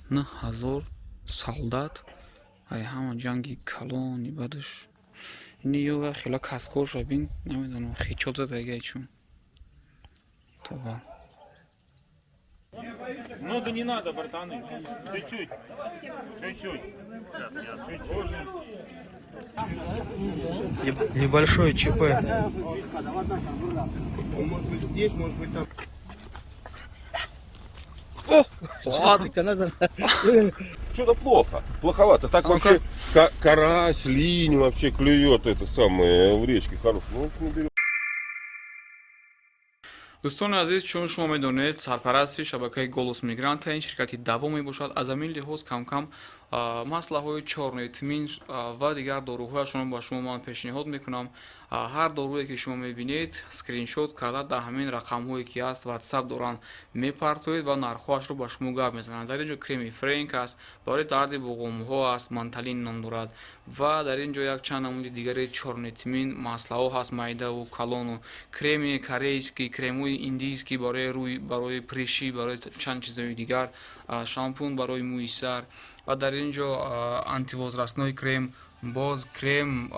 9000 солдат ай ҳама ҷанги калони бадаш. Ини ё хела каскорша бин, намедонам, хичот задагай чун. Тоба. Много не надо, братаны. Чуть-чуть. Чуть-чуть. Чуть-чуть. Небольшое ЧП. Может быть, здесь, может быть, там. О! Ладно. Что-то плохо, плоховато. Так А ну-ка. вообще карась, линь вообще клюет это самое в речке хорош. Ну, не берет. Дӯстони азиз, чун шумо медонед, сарпарасти шабакаи «Голос мигранта» ин ширкати Даво мебошад. Аз ҳамин лиҳоз камкам маслаҳои чёрный тмин ва дигар доруҳояшонро ба шумо ман пешниҳод мекунам. Ҳар доруе ки шумо мебинед, скриншот карда, дар ҳамин рақамҳое ки аст, ватсап доранд, мепартоед ва нархҳоашро ба шумо гап мезананд. Дар ин ҷо креми Френк аст, барои дарди буғумҳо аст, Манталин ном дорад, ва дар ин ҷо якчанд намуди дигари чёрный тмин маслаҳо ҳаст, майдаву калону креми корейский, кремҳои индийский барои рӯй, барои прыщи, барои чанд чизҳои дигар, шампун барои мӯи сар, ва дар ин ҷо антивозрастной крем, боз крем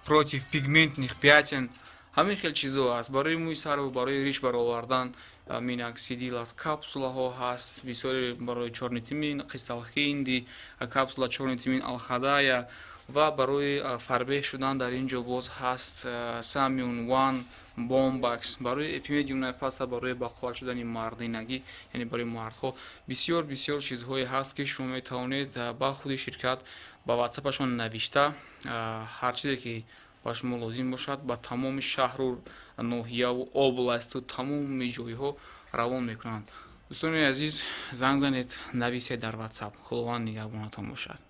против пигментных пятен, ҳамин хел чизҳо аст барои мӯи сару барои риш баровардан. Миноксидил аст, капсулаҳо ҳаст бисёре барои чёрный тмин, қистал хинди, капсула чёрный тмин алхадая, ва барои фарбеҳ шудан дар ин ҷо боз ҳаст Самюн Ван Бомбакс, барои эпимедиумная паста, барои бақувват шудани мардинагӣ, яъне барои мардҳо. Бисёр бисёр чизҳое ҳаст, ки шумо метавонед ба худи ширкат ба ватсапашон навишта, ҳар чизе ки ба шумо лозим бошад, ба тамоми шаҳру ноҳияву областу тамоми ҷойҳо равон мекунанд. Дӯстони азиз, занг занед, нависед дар ватсап. Худованд нигаҳбонатон бошад.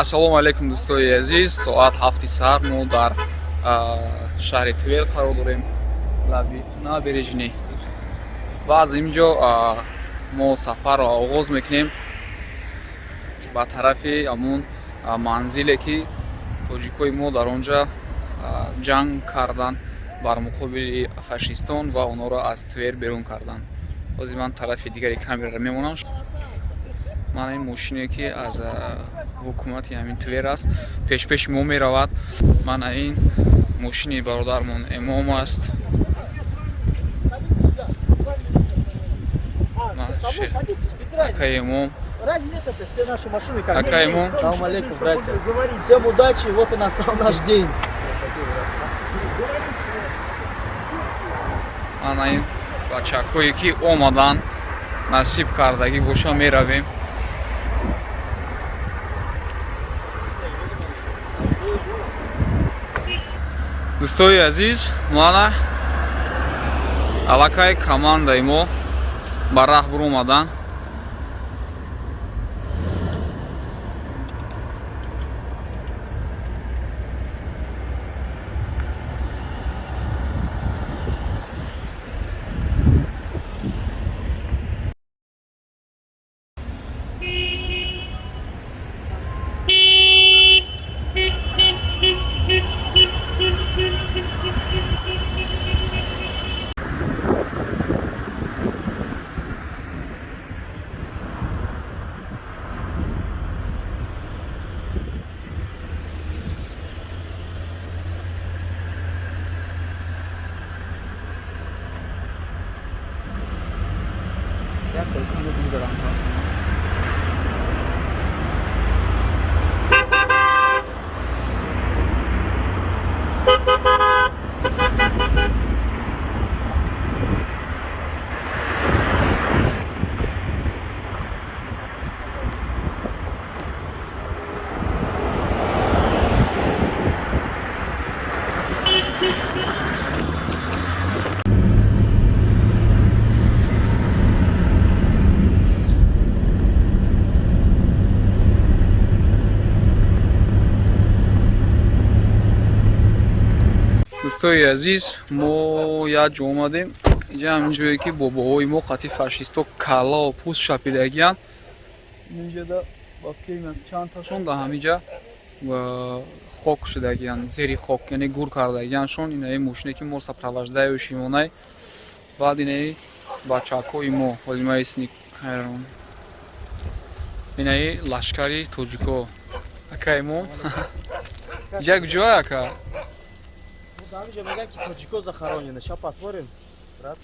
Ассалому алайкум, дӯстои азиз. Соат 7-и саҳар, мо дар шаҳри Твер қарор дорем, лаби набережный, ва аз ин ҷо мо сафарро оғоз мекунем ба тарафи ҳамун манзиле, ки тоҷикои мо дар он ҷа ҷанг карданд бар муқобили фашистон ва онҳоро аз Твер берун карданд. Ҳозир ман тарафи дигари камераро мемонам. Ман ин мошине, ки аз ҳукумати ҳамин Твер аст, пешпеши мо меравад. Мана ин мошини бародармон Эмом аст. Акаи Эмом. Разве нет, это все наши машины как Ака Эмом. Салам алейкум, братья. Всем удачи, вот и настал наш день. Ана ин бачакҳое, ки омаданд, насиб кардагӣ боша, меравем. Дӯстои азиз, мана аллакай командаи мо ба раҳ буромаданд. Дӯстои азиз, мо як ҷо омадем. Инҷа ҳамин ҷое, ки бобоҳои мо қатъи фашисто каллаву пӯст шапидагиянд. Инҷада ба фикри чандташон дар ҳаминҷа хок шудагиянд, зери хок, яъне гур кардагияншон. Инаи мошине, ки мо сопровождающий монай, баъд инаи Бачакҳои мо ҳолимаисник ҳайрон. Инаи лашкари тоҷико. Акаи мо. Иҷа куҷоа, ака? Там же мегӯянд, ки тоҷико захоронены. Ща посмотрим, брат.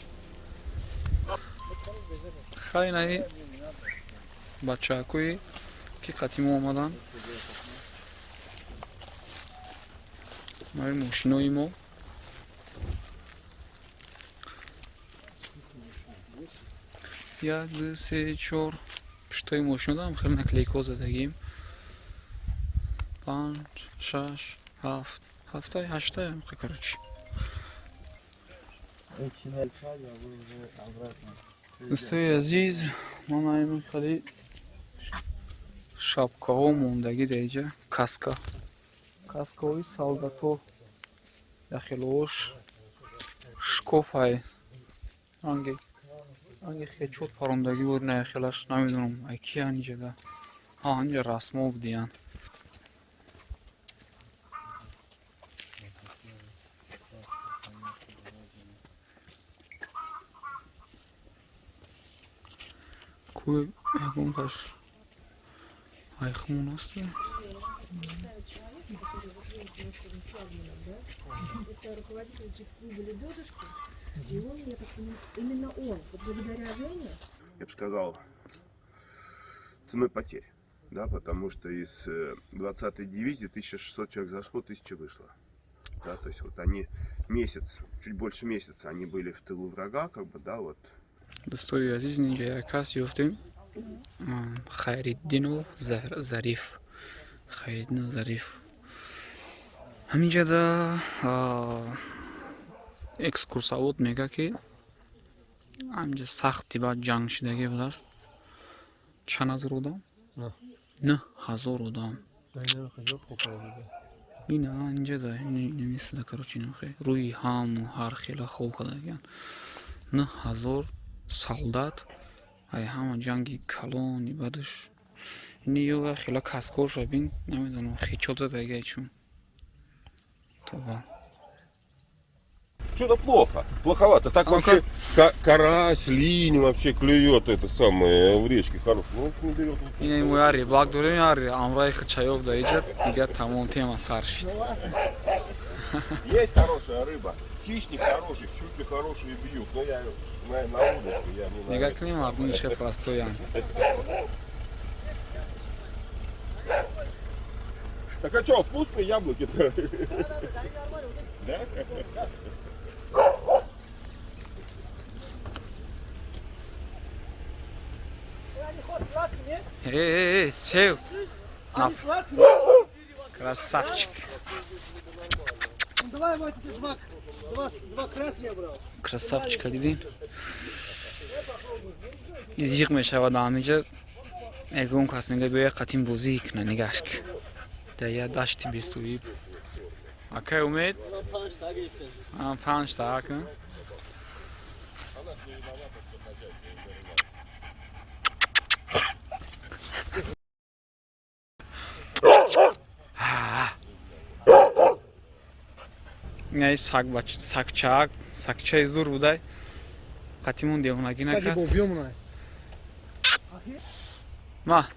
Хай, инаи бачакҳое ки қати мо омаданд. Инаи мошинои мо. Як, ду, се, чор. Пуштои мошинодаам хеле наклейко задагим. Панҷ, шаш, ҳафт. Ҳафтай, ҳаштай, короче. Дӯстои азиз, ман айн хеле шапкаҳо мондагӣ дар иҷа, каска. Каскаҳои солдато яхелош шкофай. Ранги ранги хечот парондагӣ буд на яхелаш, намедонам ай киян иҷада. Ҳа, инҷа расмо будиян. Ку ягон каш айхмон аст. Это руководитель клуба «Лебедушка». И он, я так понимаю, именно он, вот благодаря Жене, Я бы сказал, ценой потерь. Да, потому что из 20-й дивизии 1600 человек зашло, 1000 вышло. Да, то есть вот они месяц, чуть больше месяца они были в тылу врага, как бы, да, вот. Дӯстои азиз, инҷа як кас ёфтем. Хайриддинов Зариф. Хайриддинов Зариф. Ҳаминҷада экскурсовод мега, ки ҳаминҷа сахти баъд ҷанг шидагӣ будааст. Чанд ҳазор одам? 9000 одам. Ина инҷада немисада, короче, рӯи ҳаму ҳар хела хоб кардагиян. 9000 солдат ай ҳама ҷанги калони бадаш. Ини ё хела каскоша бин, намедонам, хечот задагия чун. Тоба. Что-то плохо, плоховато. Так А ну-ка. вообще карась, линь вообще клюет это самое в речке хорош. Ну, он не берет. Ина мо яри бак дорем, яри амраи хчаёв да иҷа дига тамом тема сар шид. Есть хорошая рыба. Хищник хороший, щуки хорошие бьют. Но я на удочку, я не на Нига кунем, мардуми ше простоян. Так а что, вкусные яблоки-то? Да? Э, э, э, сев. Они сладкие. Красавчик. Ну, давай, вот тебе жмак. Два красных я брал. Красавчика дидин? Изиқ мешавад ҳаминҷа. Ягон кас мега, биёя қатин бозӣ куна, нигаш ки. Дар як дашти бесоҳиб. Акай Умед, Панҷ та гирифтем. Панҷта ака. Инаи саг сагчаак, сагчаи зур будай. Қатимон девонагӣ Саги накард. бобиёмона. Ма.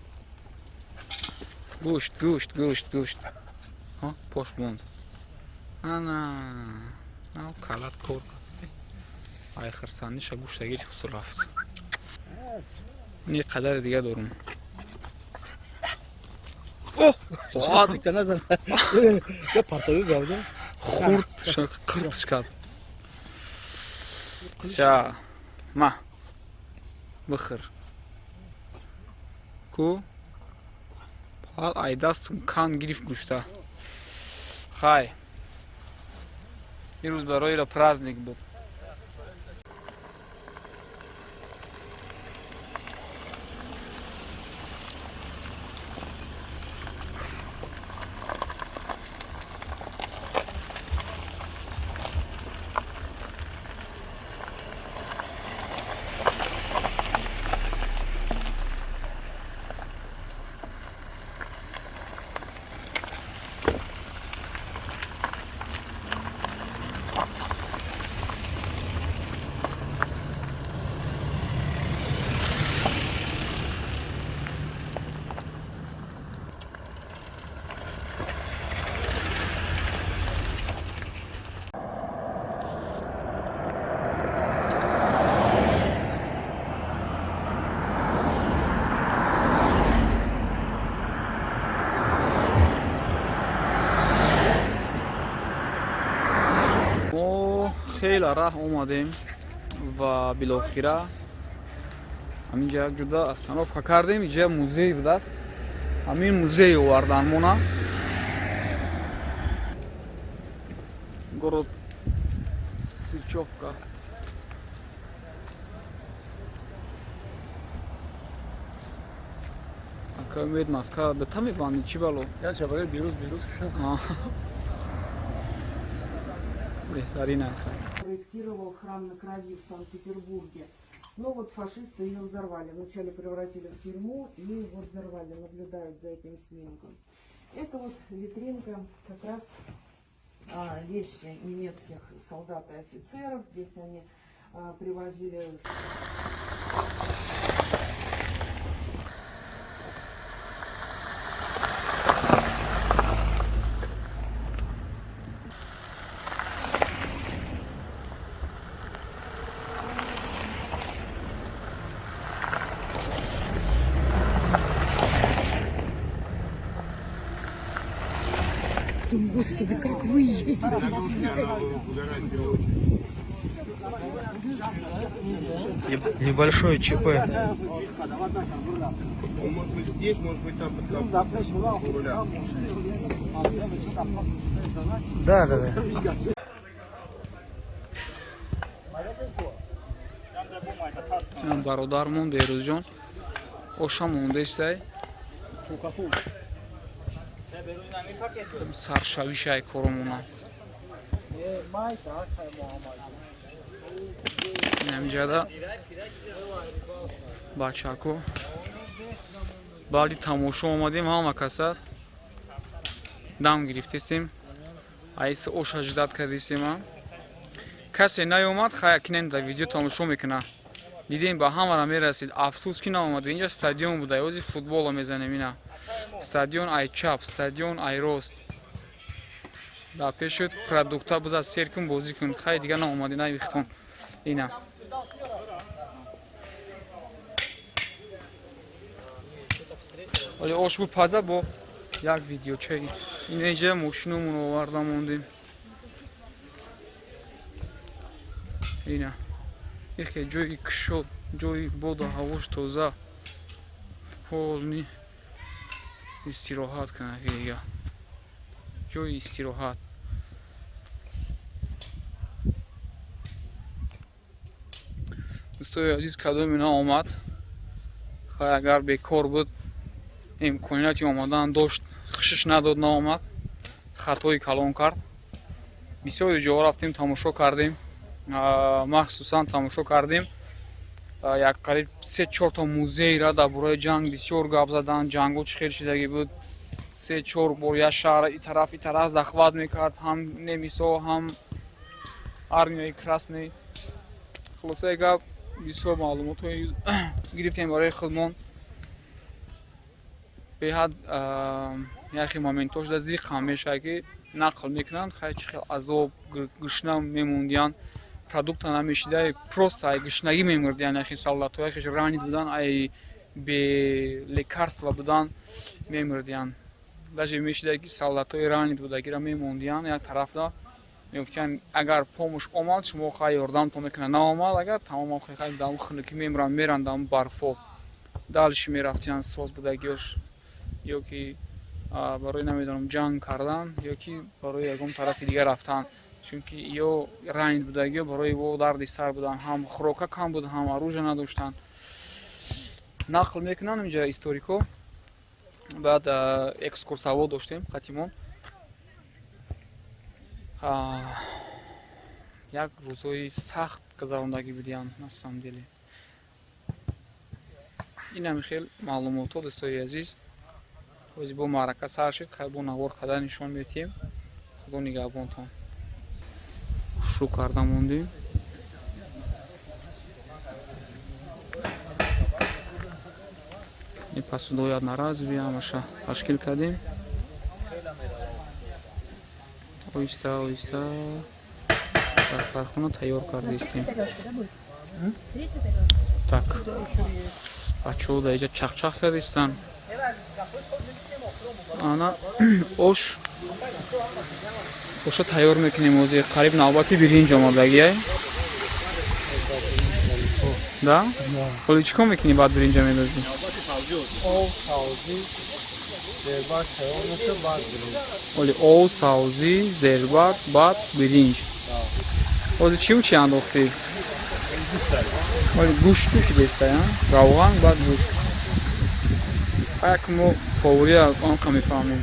Гӯшт, гӯшт, гӯшт, гӯшт. Ҳа, пош монд. Ана. Нав калат кор. Ай хирсандиша гӯшта гирифт, рафт. Не қадари дига дорум. О! Ад Та назан. Я партови бавҷа. хурд қиртш кард. Ша. Ма. Бихӯр. Ку? Фақат ай дастум кан гирифт гӯшта. Хай. Ирӯз барои праздник буд. Хеле раҳ омадем ва билохира ҳаминҷа як ҷуда остановка кардем. Иҷа музей будааст, ҳамин музей овардан мона. Город Сычевка. Ака Умед, маска дута мебандӣ, чӣ бало? Я шабака беруз беруз. Беҳтарин ака. Проектировал храм на крови в Санкт-Петербурге. Но вот фашисты ее взорвали. Вначале превратили в тюрьму и вот взорвали. Наблюдают за этим снимком. Это вот витринка как раз вещи немецких солдат и офицеров. Здесь они привозили. Думаю, господи, как вы едете? Небольшое ЧП. Может быть здесь, может быть там под руля. Да. Бародармон Берӯзҷон оша мондестай, саршавишай коромона. Инамиҷада бачако баъди тамошо омадем, ҳама каса дам гирифтесем, айси оша ждать кардисема, касе наёмад. Хая, кинем дар видео тамошо мекуна. Дидем, ба ҳамара мерасид, афсӯс ки наомад. Инҷа стадион буда, ози футболо мезанем. Ина стадион ай чап, стадион ай рост, дар пешуд продукта биза, сер кун, бозӣ кун. Хай, дигар наомади, навихтон. Ина оли ош бупаза бо як видеочаи. Инҷа мошинумон оварда мондем. Ина ихе ҷои кушод, ҷои боду ҳавош тоза, полный истироҳат кунад дига, ҷои истироҳат. Дӯстои азиз, кадоми наомад, хай, агар бекор буд, имконияти омадан дошт, хушиш надод, наомад, хатои калон кард. Бисёри ҷоҳо рафтем, тамошо кардем, махсусан тамошо кардем як қариб се чорта музейра. Дар бораи ҷанг бисёр гап задан, ҷангҳо чӣ хел шидагӣ буд, се чор бор як шаҳр и тараф, и тараф захват мекард, ҳам немисо, ҳам армияи красный. Хулосаи гап, бисёр маълумотҳое гирифтем барои худмон. Беҳад яхе моментҳо шуда, зиқ ҳам мешавад, ки нақл мекунанд, хай, чӣ хел азоб, гушна мемондиянд, продукта намешида, просто ай гушнагӣ мемурдиянд. Яхе солдатҳо, яхеш ранид будан, ай бе лекарства будан мемурдиянд. Даже мешида, ки солдатҳои ранид будагиро мемондиянд як тарафда, мегуфтиянд, агар помощь омад, шумо хай ёрдамтон мекунад, наомад агар, тамоман хай дам хунукӣ мемуранд, меранд дам барфо. Дальше мерафтиянд, соз будагиёш, ё ки барои, намедонам, ҷанг кардан, ё ки барои ягон тарафи дигар рафтан, чунки ё ранид будагиё барои во дарди сар буданд, ҳам хӯрока кам буд, ҳам оружие надоштанд. Нақл мекунанд инҷа историко. Баъд экскурсовод доштем қатимон. Як рӯзҳои сахт гузарондагӣ будиянд, на самом деле. Инами хел маълумотҳо, дӯстои азиз. Ҳози бо маърака сар шид, хай, бо навор карда нишон медиҳем. Худо нигаҳбонтон. Хушрӯ карда мондем. Ин посудои одноразовый ҳамаша ташкил кардем, оҳиста оҳиста дастархона тайёр кардаистем. Так, бачаҳо дар иҷа чақчақ кардистанд. Ана ош. Оша тайёр мекунем. Ҳозир қариб навбати биринҷ омодагиай, да? Ҳоли чӣ кор мекунӣ, баъд биринҷа медозӣ? Ов, савзӣ, зербарг тайёр мешавад, баъд биринҷ. Оли ов, савзӣ, зербарг, баъд биринҷ. Ҳозир чиу чи андохтӣ? Оли гӯшт кушидестай, равған, баъд гӯшт. Як мо повария онқа мефаҳмем.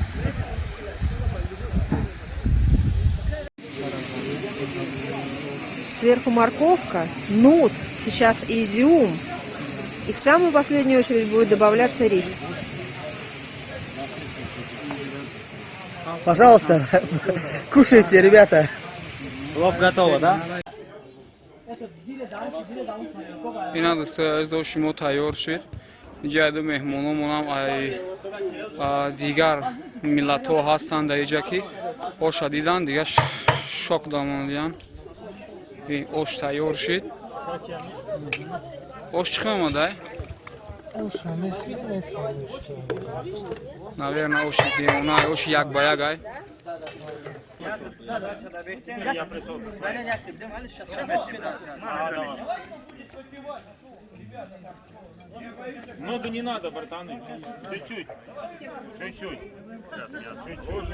Сверху морковка, нут, сейчас изюм. И в самую последнюю очередь будет добавляться рис. Пожалуйста, кушайте, ребята. Плов готово, да? Ина, дӯстои азиз, оши мо тайёр шуд. Иҷа ду меҳмономонам ай дигар миллатҳо ҳастанд дар иҷа, ки оша дидан, дигар шок дамондиян. Ош тайёр шуд. Ош чӣ хел омадай? Наверно, оши девонай, оши як ба як ай. Я пришел. А, давай. Много не надо, братаны. Чуть-чуть. Чуть-чуть. Чуть-чуть.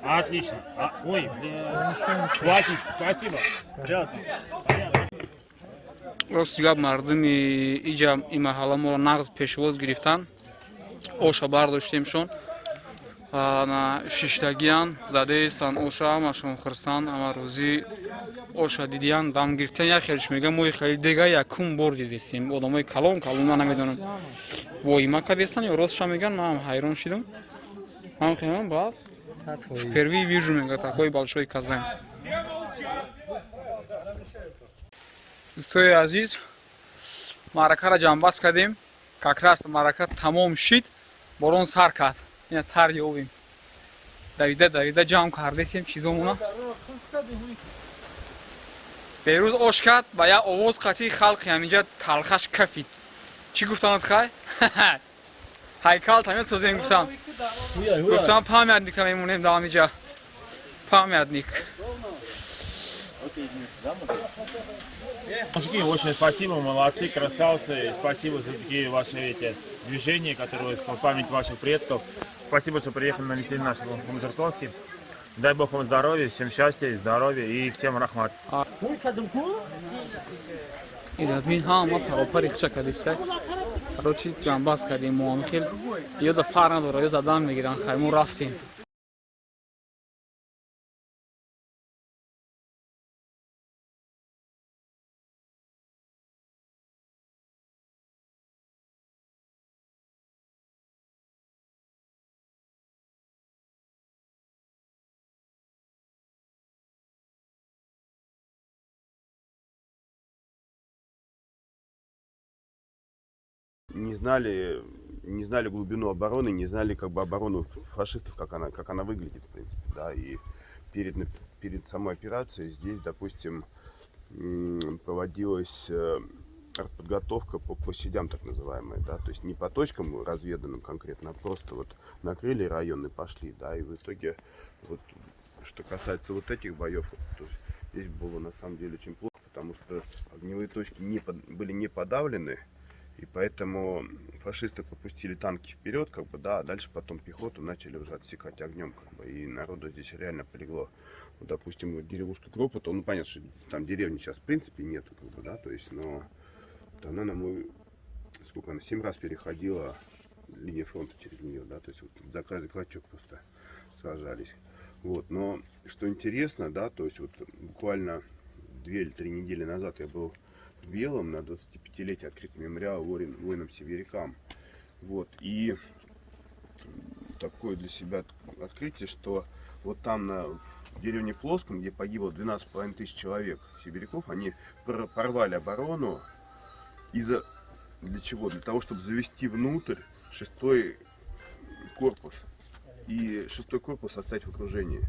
Отлично. А, ой, бля. Хватит. Спасибо. Приятно. Рости гап, мардуми иҷа, и маҳалла моро нағз пешвоз гирифтанд. Оша бардоштемшон, шиштагиян, задаистанд оша, ҳамашон хурсанд, ҳама рӯзӣ оша дидиян, дам гирифтан. Як хелш мега, мо хеле дега якум бор дидистем. Одамои калон калон, ман намедонам, воима кардестан ё ростша меган. Ман ҳайрон шидам, ман хелам баъд впервые вижу, мега, такой большой казан. Дӯстои азиз, маъракаро ҷамъбаст кардем. Как раз маърака тамом шид, борон сар кард. Ина тар ёвем, давида давида ҷамъ кардесем чизомона. Берӯз ош кард, ба як овоз қатъи халқи ҳаминҷа талхаш кафид. Чӣ гуфтанад? Хай, ҳайкал тамиёд созем, гуфтам. Гуфтам, памятник а мемонем дар ҳаминҷа, памятник. Мужики, очень спасибо, молодцы, красавцы. Спасибо за такие ваши эти движения, которые по память ваших предков. Спасибо, что приехали на листе нашего Музырковский. Дай Бог вам здоровья, всем счастья и здоровья и всем рахмат. Ирадмин ҳама паропари хича кардиста. Короче, ҷамъбаст кардем мо. Хел ё да фар надора, ё задан мегиранд. Хай, мо рафтем. Не знали глубину обороны, не знали как бы оборону фашистов, как она выглядит, в принципе, да, и перед самой операцией здесь, допустим, проводилась артподготовка по площадям, так называемая, да, то есть не по точкам разведанным конкретно, а просто вот накрыли район и пошли, да, и в итоге, вот, что касается вот этих боев, то есть здесь было на самом деле очень плохо, потому что огневые точки не под, были не подавлены, и поэтому фашисты пропустили танки вперед, как бы, да, а дальше потом пехоту начали уже отсекать огнем, как бы, и народу здесь реально полегло. Вот, допустим, вот деревушка Кропота, ну, понятно, что там деревни сейчас в принципе нету, как бы, да, то есть, но вот она на мой, сколько она, семь раз переходила линия фронта через нее, да, то есть вот за каждый клочок просто сражались. Вот, но что интересно, да, то есть вот буквально 2 или 3 недели назад я был в Белом на 25-летие открытия мемориала воинам-сибирякам. Вот, и такое для себя открытие, что вот там в деревне Плоском, где погибло 12,5 тысяч человек сибиряков, они порвали оборону из-за для чего? Для того, чтобы завести внутрь шестой корпус. И шестой корпус оставить в окружении.